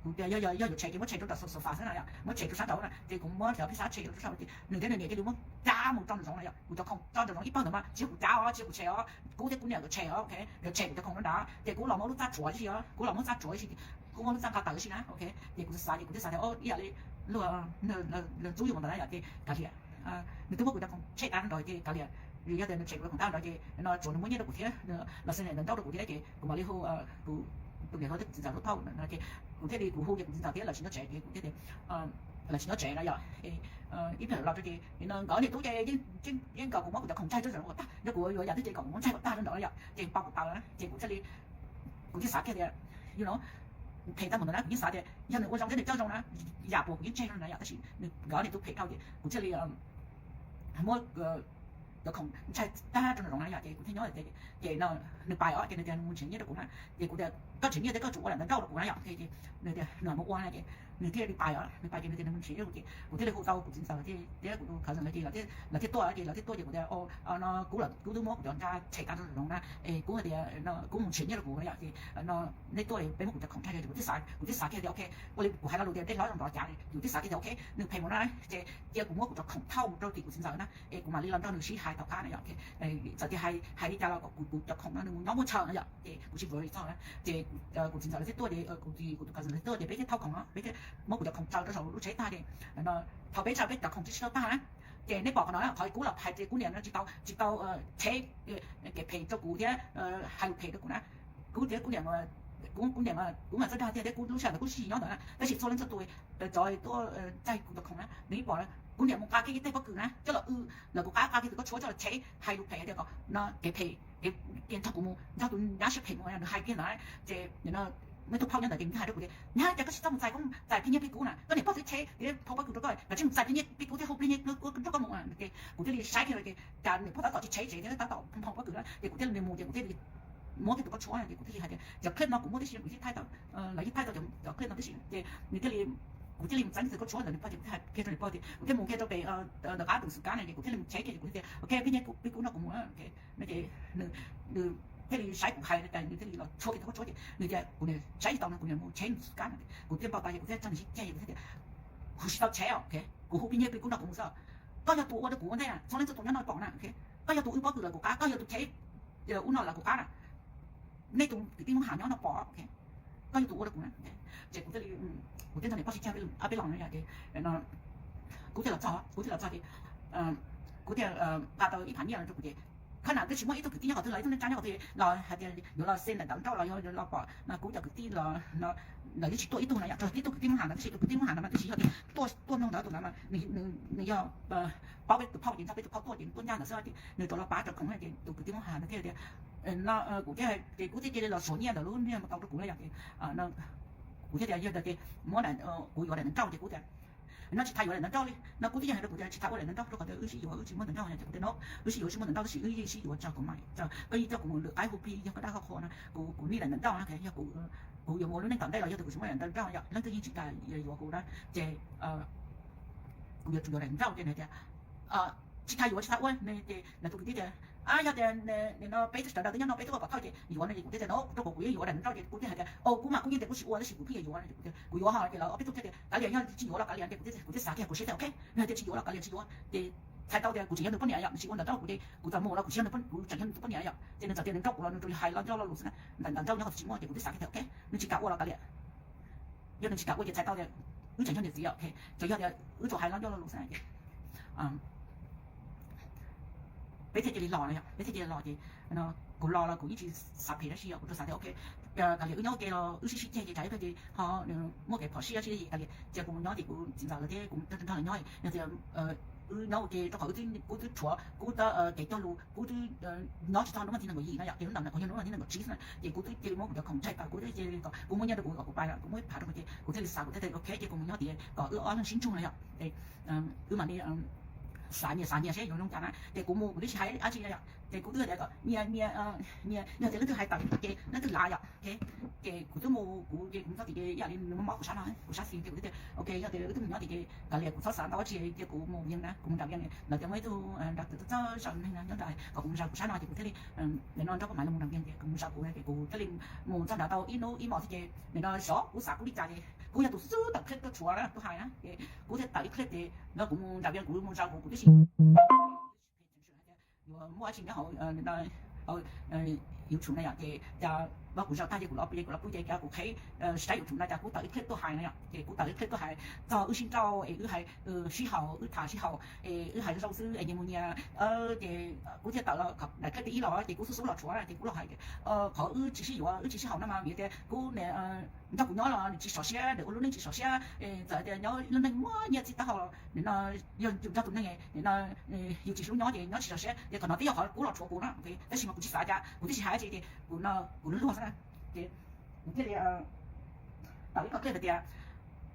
kuv tias yog yuav tshem ces muab tshem rau nram sofa xwb na yom, muab tshem rau sab nraud na, ces kuv muab cov phij xab tshem rau sab nraud ces nws thiab nws niam cia li muab cab mus tso nraum zoov na yom. Kuv cov khoom tso nraum zoov ib pawg ntawd mas tsis yog kuv cab os, tsis yog kuv tshem os, kuv thiab kuv niam nkawd tshem os, ok, nkawd tshem kuv cov khoom rau nrad ces kuv los muab lub txaj tsuav ib si os, kuv los muab txaj tsuav ib si, kuv muab lub txaj nqa tawm ib si na, ok. Ces kuv xav ces kuv thiaj xav tias o ib yam li luag ntxub yus mas ntawd na yom, ces kav liam. Nws twb muab kuv cov khoom tshem tag nrho ces kav liam, yog tias nws tshem kuv cov khoom tag nrho ces no tsuav nws muab nyiaj rau kuv thiab los xi ntawv nraub rau kuv thiab ces kuv mam li hu kuv tus niam hlob thiab kuv txiv ntxawm tuaj thauj no ces kuv thiaj li kuv hu ces kuv txiv ntxawm thiab lawv tsis nyob tsev ces kuv thiaj tias lawv tsis nyob tsev no yom. Ib pliag los rau ces nkawd niam tub ces yeej nkaus kuv muab kuv cov khoom ntsaig rau zaum ua tag, yog kuv yuav yam twg ces kom kuv muab ntsaig kom tag rau ntawd yom, ces npau kuv taw na ces kuv thiaj li, kuv thiaj xav kiag tias, you know, phem tag mus ntawd na, kuv yeej xav tias yog nws ua zoo thiab nws coj zoo na, yam puas kuv yeej tseg rau na yom, tab sis nkawd niam tub phem dhau ces kuv thiaj li muab cov khoom ntsaig tag rau nraum zoov na yom, ces kuv thiaj nyob, ces no nws pais os, ces nws tias nws mus nrhiav nyiaj rau kuv na, ces kuv tias koj nrhiav nyiaj thiab koj tsum ua daim ntawv nrauj rau kuv na yom, nws tias nws mus ua na ces nws thiaj li pais os, nws pais ces nws tias nws mus nrhiav nyiaj rau kuv ces kuv thiaj li hu tau kuv txiv ntxawm thiab kuv tus cousin lawv ces lawv thiaj tuaj ces lawv thiaj tuaj ces kuv tias o no kuv twb muab kuv cov ntsaig tshem tag rau nraum zoov na, es kuv hais tias kuv mus nrhiav nyiaj rau kuv na yom, ces no nej tuaj peb muab kuv cov khoom ntsaig ces kuv thiaj xav, kuv thiaj xav kiag tias ok, ua li kuv hais lo lus tias dej hlob zoo nrov cav, kuv thiaj xav kiag tias ok, nws phem mus na ces cia kuv muab kuv cov khoom thauj mus rau tim kuv txiv ntxawm na es kuv mam li los nrog nws sib hais tom qab na yom. Txawm tias hais li cas los kom kuv, kuv cov khoom no nws mus nyob muaj chaw na yom, ces kuv tsis worry txog na. Ces kuv txiv ntxawm lawv thiaj tuaj ces kuv, kuv tus cousin lawv thiaj tuaj ces peb thiaj thauj khoom no, peb thiaj muab kuv cov khoom tsaws rau saum lub tsheb tag ces thaum peb tsaws peb cov khoom tsis tau tag na. Ces nej pom qhov no, qhov kuv los hais tias kuv niam no tsis tau, tsis tau tshem kev phem rau kuv thiab hais lus phem rau kuv na. Kuv thiab kuv niam, kuv, kuv niam, kuv mam txawj dag tiag thiab kuv lub sij hawm ntawd kuv sib nyob ntawd na, tab sis txhua leej txhua tus cov tuaj txaig kuv cov khoom na nws yeej pom kuv niam mus nqa kiag tej pob kws na coj los w, lawv kuv qab nqa kiag tus koj tshuab coj los cheb hais lus phem tias kom no kev phem, kev nrog kuv mus nrog tus nyab siab phem mus, nws hais kiag ntawd. Ces nej tus phauj nyob ntawd ces nws hais rau kuv tias nyab, cas koj tsis txhob mus txais, txais pliag nyiaj plig kub na, koj niam pog twb cheb plig phau pob kws rau koj, koj tsis mus txais pliag nyiaj plig kub thiab hu pliag nyiaj plig kub rau koj mus. Ces kuv thiaj li saib kiag tias cas niam pog tab tom tsis cheb tsev thiab tab tom phoo pob kws na, ces kuv thiaj li mus ces kuv thiaj li muab kiag tus koj tshuab ces kuv thiaj li hais tias cov clip no kuv muaj tib si kuv thiaj thaij tau, lawv yeej thaij tau cov clip no tib si ces nws thiaj li, kuv thiaj li mus txeeb tus koj tshuab ntawd nws pog ces kuv thiaj hais kiag rau niam pog tias kuv thiaj mus kiag rau pem ntawm qab tus xwm kab na ces kuv thiaj li mus cheb kiag ces kuv thiaj tias ok pliag nyiaj plig kub no kuv mus na. Ces nws thiaj li saib kuv hais cas nws thiaj li los tshuab kiag tus koj tshuab ces nws tias kuv niam saib tsis tau no kuv niam mus cheb nws tus xwm kab no, kuv thiaj npau taws ces kuv thiaj tso nws sib ceg ces kuv thiaj tias kuv tsis tau cheb, kuv hu pliag nyiaj plig kub no kuv mus xwb. Koj yog tus ua rau kuv ua ntej na, txhua leej txhua tus nyob no pom na, koj yog tus w pob kws lawv kuv qab, koj yog tus cheb ub no lawv kuv qab na, nej tus kwv tij Hmoob Ham nyob no pom, koj yog tus ua rau kuv na. Ces kuv thiaj li, kuv thiaj nrog niam pog sib ceg ob peb los no ces kuv thiaj los txog, kuv thiaj los txog ces kuv thiaj nqa tau ib phav nyiaj rau kuv ces khab nam twb tsis muaj ib tug kwv tij nyob qhov twg los ib tug neej tsa nyob qhov twg los hais tias yuav los xee ntawm ntawv nrauj los yuav los pom no kuv cov kwv tij los lawv yeej tsis tuaj ib tug no yom, tsuas tib tug kwv tij Hmoob Ham ntawd tab sis tus kwv tij Hmoob Ham ntawd mas twb tsis yog tias tuaj, tuaj nug ntawd tus ntawd mas nws yog paub peb tus phauj ces nrog peb tus phauj tuaj ces tuaj ncaj ntawd xwb ces nws rov los pab cov khoom ces tus kwv tij Hmoob Ham ntawd thiaj tias no kuv thiaj, ces kuv thiaj cia li los suav nyiaj ntawm lub niag mus tau rau kuv na yom. Ces kuv thiaj tias yog tias muab, kuv yuav daim ntawv nrauj ces kuv tias no tsis tas yuav daim ntawv nrauj li no kuv twb yeej hais rau kuv tias tsis tas ua daim ntawv nrauj rau qhov tias wb sib yuav wb tsis muaj ntawv nrauj no ces kuv tias no, wb sib yuav wb tsis muaj ntawv nrauj tab sis wb yeej sib yuav tso kuv mas koj ib txoj kuv mus lwm qaib hu plig yog koj dab koj qhua no kuv, kuv nij daim ntawv nrauj na yog kuv, kuv yuav mus lub neej tom ntej los yog tias kuv tsis muaj daim ntawv nrauj yom leej twg yeej tsis tas yuav kuv na. Ces kuv yuav tsum yuav daim nrauj ces nws tias tsis tas yuav tsis tas ua ne ces lawv tus kwv tij tias yog tias no peb sawv daws twb nyob no peb twb ua pom thawj ces yuav no ces kuv thiaj tias no rau kuv kuv yeej yuav daim nrauj ces kuv thiaj hais tias o kuv mas kuv yeej tias kuv tsis ua tab sis kuv pheej yuav yuav no ces kuv yuav ho ces lawv ob peb tug thiaj tias kav liam yog tsis yuav los kav liam ces kuv thiaj xav kiag kuv siab tias ok, nws hais tias tsis yuav los kav liam tsis yuav ces txhais tau tias kuv tseem yog nws poj niam yom, nws tsis ua ntawv nrauj kuv ces kuv txawm mus los kuv tsis yog nws, kuv tseem yog nws tus poj niam yom. Ces nws txawm tias nws nrauj kuv los nws tsuas hais lo ncauj lo lus xwb na, ntawv nrauj nyob qhov twg tsis muaj ces kuv twb xav kiag tias ok, nws tsis kam ua los kav liam, yog nws tsis kam ua ces txhais tau tias wb tseem yog niam txiv, tseem yog tias wb tsuas hais lo ncauj lo lus xwb na ces peb thiaj cia li los no yom, peb thiaj cia li los ces kuv los los kuv yeej tsis xav phem dab tsi yom, kuv tsuas xav tias ok, kav liam wb nyob ua ke los wb sib sib ceg ces tsam ib pliag ces ho muaj kev phom sij dab tsi kav liam ces kuv mus nyob ces kuv txiv ntxawm lawv thiab kuv nrog nrog lawv nyob yog tias wb nyob ua ke rau qhov wb twb, kuv twb tshuav kuv kev cog lus, kuv twb nyob tsis txog hnub vas thib nees nkaum yim no yom, ces hnub ntawd kuv yog hnub vas thib nees nkaum tsib xwb na, ces kuv twb cia li muab kuv cov khoom ntsaig tawm, kuv twb cia li kom kuv muaj nyiaj rau kuv kom kuv pais lawm, kuv muaj ib phav rau kuv ces kuv thiaj li xav, kuv thiaj tias ok ces kuv mus nyob tias kom wb ob leeg sib ntsug no yom. Ces wb mam li xav nyias xav nyias seb yuav zoo cas na, ces kuv mus kuv twb tsis hais dab tsi li yom, ces kuv twb tias kom nyias nyias nyias, yog tias leej twg hais tawm ces leej twg lav yom. Ces kuv twb mus, kuv ces kuv mus txog tim ces ib yam li nws mob mob kuv sab no, kuv sab xis ces kuv twb tias ok yog tias wb twb mus nyob tim ces kav liam kuv txhob xav ntau dab tsi, cia kuv mus yees na, kuv mus nram yees. Lawv tias muaj ib tug nram twg txawj txawj zaum neeg na nyob nram, kom kuv mus zaum kuv sab no ces kuv thiaj li nim no nrog poj maiv los mus nram yees ces kuv mus zaum kuv ces kuv thiaj li mus txog nrad tau ib hnub ib hmos xwb ces nim no xyov kuv xav kuv li cas ces kuv yog tus xub tawm clip tuaj tshuav na, tuaj hais na, ces kuv thiaj tawm ib clip ces no kuv mus nram yees, kuv mus zaum kuv, kuv twb tsis yuav muaj dab tsi nyob hauv YouTube na yom, ces cas kuv zaum tag ces kuv los pw, kuv los pw ces cas kuv qheb saib YouTube na cas kuv tawm ib clip tuaj hais na yom, ces kuv tawm ib clip tuaj hais txog wb sib nrauj es wb hais sib haum, wb tham sib haum es wb hais zoo xwb es nyias mus nyias. Ces kuv thiaj tawm los daim clip thib ib los ces kuv xub xub los tshuav na ces kuv los hais qhov wb tsis sib yuav wb tsis sib haum no mas vim tias kuv nrog kuv nyob los nws tsis sov siab, nws ua lub neej tsis sov siab, txawm tias nyob lub neej muaj nyiaj txiag taub hau los nim no yog yus nrog tus neeg nim no yus tsis hlub nyob ces nyob tsis sov siab, ces qhov no twb yog qhov kuv los tshuav kuv na, tab sis mas kuv tsis xav cas, kuv twb tsis hais dab tsi ces kuv no kuv luag luag xwb na. Ces kuv thiaj li tawm ib qho clip hais tias,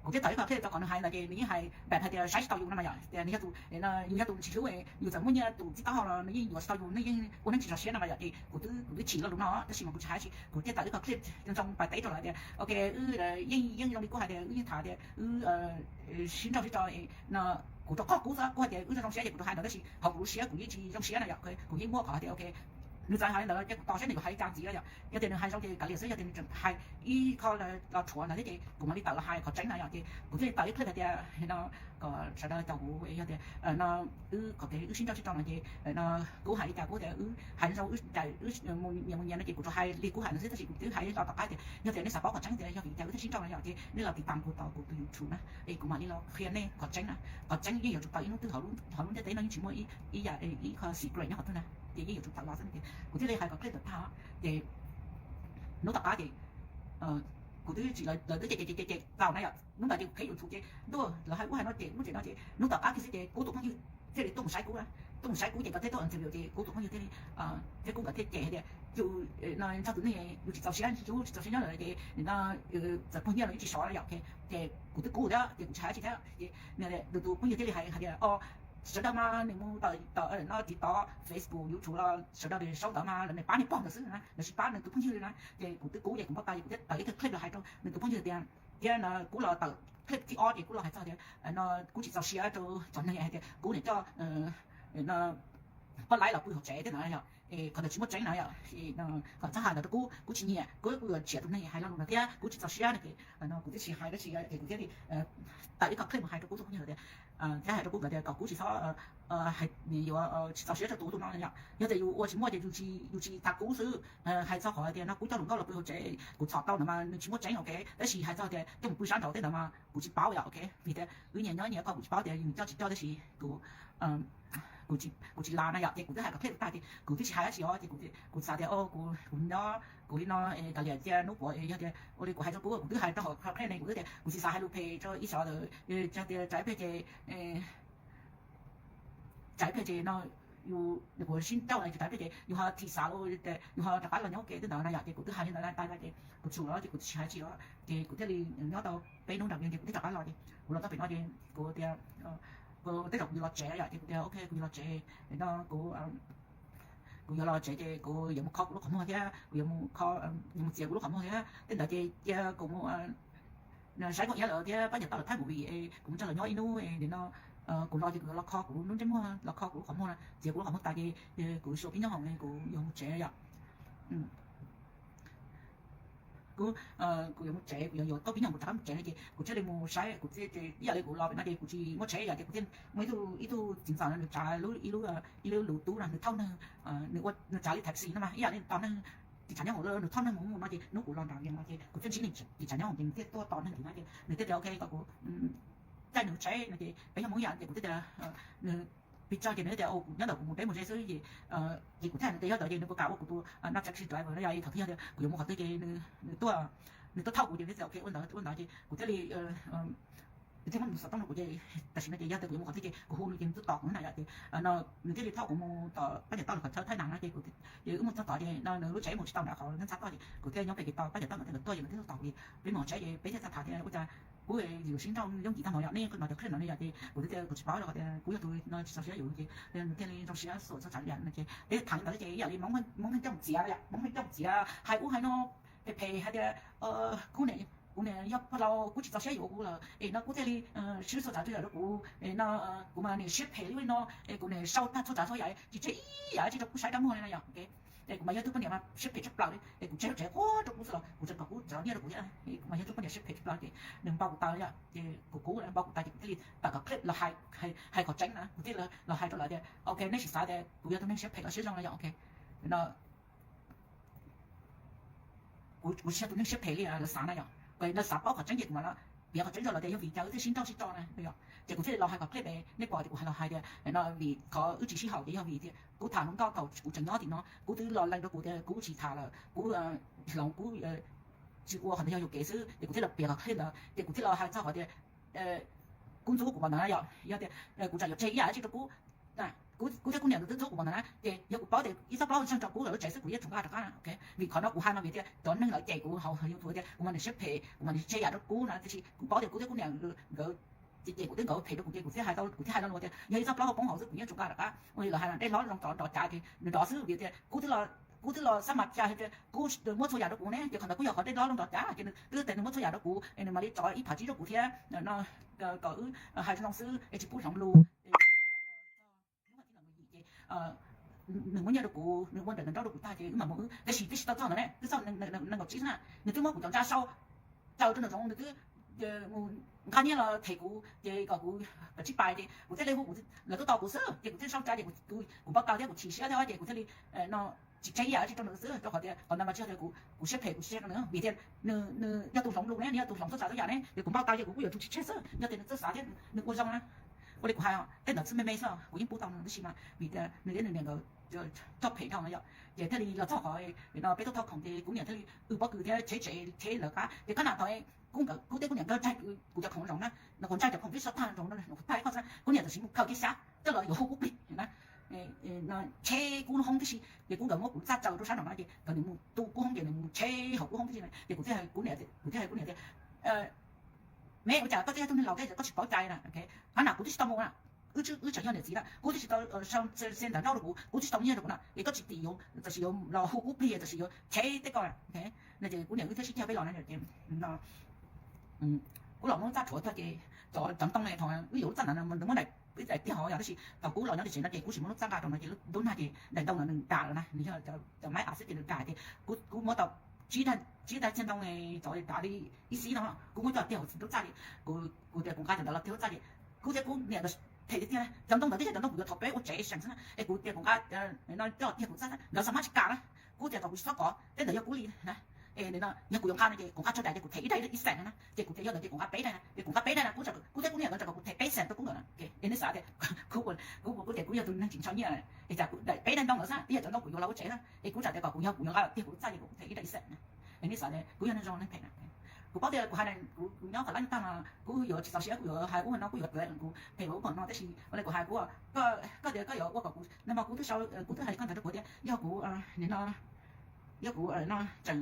kuv thiaj tawm ib qho clip rau qhov nws hais ntawd ces nws yeej hais npam hais tias saib tsis taus yus no mas yom, tias nws yog tus, yus yog tus tsis hlub, yus txawm muaj nyiaj tus txiv taub hau los nws yeej yuav tsis tau yus, nws yeej ua neej tsis sov siab no mas yom. Ces kuv twb, kuv twb chim lo lus no tab sis mas kuv tsis hais dab tsi, kuv thiaj tawm ib qho clip zoo zoo pais teb rau lawv tias ok wb yeej, yeej zoo li kuv hais tias wb yeej tham tias wb sib nrauj sib tso no, kuv rau qhov kuv xav kuv hais tias wb zoo zoo siab ces kuv rau hais ntawd tab sis hauv kuv lub siab kuv yeej tsis zoo siab na yom, kuv yeej muaj qhov hais tias ok nws txawm hais li ntawd ces kuv tos saib nws yuav hais li cas ntxiv no yom. Yog tias nws hais zoo ces kav liam xwb, yog tias nws tseem hais ib qho los tshuav ntawd thiab ces kuv mam li tawm los hais qhov tseeb na yom. Ces kuv thiaj li tawm ib clip hais tias no kom sawv daws caum kuv, yog tias no wb qhov kev wb sib nrauj sib tso no ces no kuv hais li cas kuv tias wb hais zoo, wb nyias mus nyias no ces kuv tsuas hais li kuv hais ntawd xwb tab sis kuv twb hais los tom qab tias yog tias nej xav paub qhov tseeb tias yog vim li cas wb thiaj sib nrauj no yom, ces nej los tiv tam kuv tom kuv tus YouTube na es kuv mam li los qhia nej qhov tseeb na. Qhov tseeb yeej yuav tsum tawm ib hnub twg, hauv lub ntiaj teb no yeej tsis muaj ib yam ib qho secret nyob qhov twg na, ces yeej yuav tsum tawm los xwb. Ces kuv thiaj li hais qhov clip ntawd tag ces hnub tom qab ces kuv twb tsis, lawv twb cem cem cem cem txaus na yom. Hnub ntawd ces kuv qheb YouTube ces ntuj lawv hais ub hais no cem ub cem no ces hnub tom qab kiag xwb ces kuv tus phooj ywg thiaj li tuaj mus saib kuv, tuaj mus saib kuv ces nkawd thiaj tuaj interview ces kuv tus phooj ywg thiaj li, thiab kuv nkawd thiaj cem hais tias yus no nrog tus neeg yus tsis txaus siab, yus tsis txaus siab nyob lawm ces nim no txawm puag nyiaj los yeej tsis sov na yom. Ces kuv twb kub thiab ces kuv tsis hais dab tsi thiab ces nws tus phooj ywg thiaj li hais hais tias o sawv daws mas nws mus tawm no tiv tov Facebook YouTube los sawv daws nws saub ntawd mas lawv nws pab nws pog ntawd xwb na, lawv tsis pab nws tus phooj ywg li na. Ces kuv twb kub ces kuv npau taws ces kuv thiaj tawm ib tug clip los hais rau nws tus phooj ywg tias, thiab no kuv los tawm clip thib ob ces kuv los hais txog tias no kuv tsis txaus siab rau cov neeg hais tias kuv niam coj poj laib los pw hauv tsev thiab ntawd yom. Qhov ntawd tsis muaj tseeb na yom, kom txhob hais ntawd rau kuv, kuv tsis nyiam, kuv, kuv yuav tshiam tus neeg hais lo lus ntawd thiab kuv tsis txaus siab no ces no kuv twb tsis hais dab tsi ces kuv thiaj li tawm ib qho clip mus hais rau kuv tus phooj ywg tias, thiab hais rau kuv nkawd tias kom kuv tsis txhob hais, yuav tsis txaus siab rau tus tus no yom. Yog tias yus ua tsis muaj ces yus tsis, yus tsis tham kuv xwb. Hais txog qhov tias no kuv coj hluas nkauj los pw hauv tsev kuv txhom tau ntawd mas nws tsis muaj tseeb ok, tab sis hais txog tias coj mus pw sab nraud tej ntawd mas kuv tsis paub yom ok. Vim tias wb nyias nyob nyias qhov, kuv tsis paub tias yus coj tsis coj tab sis kuv, kuv tsis las na yom. Ces kuv twb hais qhov clip tag ces kuv twb tsis hais dab tsi os, ces kuv xav tias o kuv, kuv nyob kuv li no kav liam cia hnub puav yog tias ua li kuv hais rau kuv, kuv twb hais rau hauv qhov clip ne, kuv twb tias kuv tsis xav hais lus phem rau ib sov ntawd, yog tias tsam ib pliag ces tsam ib pliag ces no yus, kuv sib nrauj no ces tsam ib pliag ces yus ho thim xav, yus ho rov qab los nyob ua ke tej ntawd na yom. Ces kuv twb hais li ntawd tag ces kuv tsum los ces kuv twb tsis hais dab tsi os, ces kuv thiaj li nyob tau peb hnub nram yees ces kuv thiaj rov qab los ces kuv los txog pem no ces kuv tias tej zaum kuv yuav los tsev yom, ces kuv tias ok kuv yuav los tsev no kuv, kuv yuav los tsev ces kuv yuav mus kho kuv lub qhov muag thiab kuv yuav mus kho, yuav mus txiav kuv lub qhov muag thiab tej ntawd ces cia kuv mus saib Nkauj Iab lawv thiab Pab Niam Toj lawv thaij movie es kuv mus nrog lawv nyob ib hnub es nim no kuv los ces kuv yuav los kho kuv lub ntsej muag, los kho kuv lub qhov muag, txiav kuv lub qhov muag tas ces kuv xyuas pib nyob hoom kuv yuav mus tsev yom. Kuv, kuv yuav mus tsev, kuv yuav yuav tau pib nyob kuv rov qab mus tsev no ces kuv thiaj li mus saib kuv, ib yam li kuv los pem no ces kuv tsis muaj tsheb yom, ces kuv thiaj muaj ib tug, ib tug txiv ntxawm no nws tsav ib lub, ib lub lus tub no nws thauj neeg, nws ua, nws tsav li taxi no mas ib yam li tos neeg tim tshav nyob hoom, nws thauj neeg mus mus no ces hnub kuv los nram yees no ces kuv thiaj ntsib nws tim tshav nyob hoom ces nws thiaj tuaj tos neeg tim no ces nws thiaj tias ok kom kuv caij nws tsheb no ces peb yog Hmoob ib yam ces kuv thiaj tias nws pis tsawg ces nws thiaj tias kuv nyob ntawm kuv mus deb mus ze xwb ces, ces kuv thiaj hais nws tias yog ntawd ces nws puas kam ua kuv tus no taxi driver no yom, thaum twg yog tias kuv yuav mus qhov twg ces nws tuaj, nws tuaj thauj kuv ces nws thiaj tias ok ua ntawd ua ntawd ces kuv thiaj li, Nws thiaj muab nws xov tooj rau kuv ces tam sim no ces yog tias kuv yuav mus qhov twg ces kuv hu nws ces nws tuaj tos kuv na yom. Ces nws thiaj li thauj kuv mus tom Pab Cam Toj los qhov thawj thawj na no ces kuv, ces wb mus txog tod ces no nws lub tsev mus tsis tau nram qhov nab ntxhab toj ces kuv thiaj nyob pem kev tos Pab Cam Toj nkawd thiaj tuaj ces nkawd thiaj tuaj tos ces peb mus tsev ces peb thiaj tham tham tias ua cas kuv yuav sib nrauj yooj yim tag no yom, nej no cov clip no ne yom. Ces kuv thiaj tias kuv tsis paub rau qhov tias kuv yog tus no tsis txaus siab yuav ces nws thiaj li zoo siab xuas txog tsav yam no ces peb tham li ntawd ces ib yam li Hmoob pheej coj mus txiav yom, Hmoob pheej coj mus txiav hais ub hais no phem phem hais tias kuv niam, kuv niam yog pog laus kuv tsis txaus siab yuav kuv lawm es no kuv thiaj li swb txhua tsav txhua yam rau kuv no, kuv mas niam siab phem li no es kuv niam sau tag txhua tsav txhua yam tsis tseg ib yam tsis rau kuv saib rab muag li no yom. Es kuv mas yog tug poj niam mas siab phem tshaj plaws li es kuv tseg lub tsev quaj rau kuv xwb los kuv tseem kom kuv txav nyiaj rau kuv thiab. Kuv mas yog tug poj niam siab phem tshaj plaws ces nws npau kuv taw yom, ces kuv kuv npau kuv taw ces kuv thiaj li tawm kom clip los hais, hais qhov tseeb na, kuv thiaj los hais rau lawv tias ok nej sim xav tias kuv yog tus neeg siab phem los siab zoo no yom, ok no kuv tsis yog tus neeg siab phem li lawv xav na yom. Lawv xav paub qhov tseeb ces kuv mam li piav qhov tseeb rau lawv tias yog vim cas wb thiaj sib nrauj sib tso na yom. Ces kuv thiaj li los hais qhov clip es nej pom ces kuv hais los hais tias no vim qhov wb tsis sib haum ces yog vim tias kuv tham hluas nkauj thaum kuv tseem nyob tim no kuv twb los lees rau kuv tias kuv tsis tham lawm, kuv hloov kuv tsis ua qhov ntawd yog yuam kev xwb ces kuv thiaj los piav qhov clip ntawd ces kuv thiaj los hais txog qhov tias kuv ntxub kuv npaum ntawd na yom. Yog tias kuv tseem yuav tseg ib yam dab tsi rau kuv, kuv thiab kuv niam nkawd twb ntxub kuv npaum ntawd na ces yog kuv paub tias ib txoj plaub ntseeg rau kuv lawv lub tsev xwb kuv yeej tsoom nqa rov qab na, ok. Vim qhov no kuv hais no vim tias cov neeg lawv cem kuv hauv YouTube tias kuv mas niam siab phem kuv mas niam tseg yam rau kuv na, tiam sis kuv paub tias kuv thiab kuv niam nkawd ces kuv twb nkawd phem rau kuv ces kuv thiaj hais tau, kuv thiaj hais lo lus tias yog ib txoj plaub hau poob hauv xwb kuv yeej tsoom nqa rov qab. Ua li lawv hais no dej hlob zoo rov nrov cav ces nws rov xwb vim tias kuv twb los xab mas cas tias kuv muab txhua yam rau kuv ne ces qhov ntawd kuj yog qhov dej hlob zoo rov cav ces nws twb tias nws muab txhua yam rau kuv es nws mam li tso ib phav tsib rau kuv thiab no kom wb hais zoo zoo xwb es tsis pub hloov xwb. Ces nws muab nyiaj rau kuv, nws ua ntawm nws nrauj rau kuv tag ces wb mam mus wb, tab sis twb tsis tau txog ntawd ne, twb txog nees nkaum tsib xwb na, nws twb muab kuv cov ntsaj sau caw rau nws zoov, nws twb mus nqa nyiaj los them kuv ces kom kuv, kom tsib pais ces kuv thiaj li hu, lawv tuaj tos kuv xwb ces kuv thiaj sau tsa ces kuv npau taws thiab kuv chim siab thiab ces kuv thiaj li no tsis tseg ib yam dab tsi rau nws xwb, rau qhov tias qhov ntawd mas tsis yog tias kuv, kuv siab phem kuv tsis tseg rau nws vim tias nws yog tus hloov lus ne, nws yog tus hloov txhua tsav txhua yam ne, ces kuv npau taws ces kuv kuj yuav tsum tsis tseg xwb. Yog tias nws txawj xav thiab nws ua zoo na, ua li kuv hais tej ntawd xwb me me xwb kuv yeej pub tau nws tab sis mas vim tias nws thiab nws niam nkawd coj phem dhau no yom, ces thiaj li los txog qhov no peb tuaj thauj khoom ces kuv niam thiaj li wb pob kws thiab cheb tsev cheb lawv qab ces qhab na thaum kuv thiab kuv niam nkawd tsaig kuv cov khoom zoov na, nws kuv ntsaig cov khoom twb sab tag zoov no nws kuv tag ib qho xwb, kuv niam tam sim mus khaws kiag xyab coj los yuav hu kuv plig na, cheb kuv lub hoob tib si ces kuv nkawd muab kuv txaj tsaws rau sab nraum no ces nkawd nws mus tu kuv hoob ces nws mus cheb hauv kuv hoob tib si na ces kuv thiaj hais kuv niam, kuv thiaj hais kuv niam tias me ua cas koj twb yog tug neeg laus thiab koj tsis paub cai na, qhab na kuv twb tsis tau mus na, wb tseem yog niam txiv na kuv twb tsis tau sau xe ntawv nrauj rau kuv, kuv twb tsis tau nyiaj rau kuv na es koj tsis tim yuav tam sim yuav los hu kuv plig tam sim yuav cheb tej ko na. No ces kuv niam wb thiaj sib ceg peb los na ces kuv los muab lub txaj rhuav tag ces cov ntoo ne thaum wb yuav lub txaj ntawd nws muab daim, ib daim tiag hov yog tab sis thaum kuv los nyob tim tsev no ces kuv tsis muaj lub txaj nqa rau no ces lub ntub nag ces daim ntoo ntawd nws dam lawm na, nws yog cov maiv av xwb ces nws dam ces kuv muab tau tsib daim txiag ntoo cov dav li ib xib no, kuv muab coj tiag hauv lub txaj ces kuv tias kuv nqa cov ntawd los tiag lub txaj ces kuv thiab kuv niam them tiag tiag cov ntoo ntawd twb yog cov ntoo kuv yuav thov peb ua tsev seem xwb na es kuv tias kuv nqa no coj tiag kuv txaj nkawd xav mas tsis kam na, kuv tias kom kuv tsis txhob kov tej ntawd yog kuv li na. Es no yog kuv yuav nqa no ces kuv nqa tsawg daim ces kuv them ib daim ib xeem no na ces kuv tias yog ntawd ces kuv nqa peb daim na ces kuv nqa peb daim na kuv, kuv thiab kuv niam nkawd tseem kom kuv them peb xeem rau kuv nkawd na. Es nej xav tias kuv, kuv tias kuv yog tus neeg tsis ntshaw nyiaj es cas kuv daim peb daim ntoo ntawd xwb twb yog cov ntoo kuv yuav los ua tsev na es kuv txawm tias kom kuv yog kuv yuav nqa tiag kuv txaj ces kuv them ib daim ib xeem na. Es nej xav tias kuv yog neeg zoo neeg phem na? Kuv paub tias kuv hais kuv nyob qhov lab nyuj tag no kuv yuav tsis txaus siab kuv yuav hais ub no kuv yuav tuav kuv phem ua ub no tab sis ua li kuv hais kuv, koj tias koj yuav ua kom kuv no mas kuv twb sau, kuv twb hais li koj ntawd rau kuv tias yog kuv no, yog kuv no tseem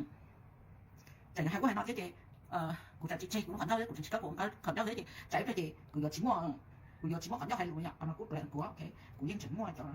hais ub hais no thiab ces kuv tseem tsis tseg kuv lub qhov ncauj thiab kuv tseem tsis kawb kuv qhov ncauj thiab ces tsam ib pliag ces kuv yuav tsis muaj, kuv yuav tsis muaj qhov ncauj hais lus yom, qhov no kuv tuav kuv, kuv yeej tseem muaj cov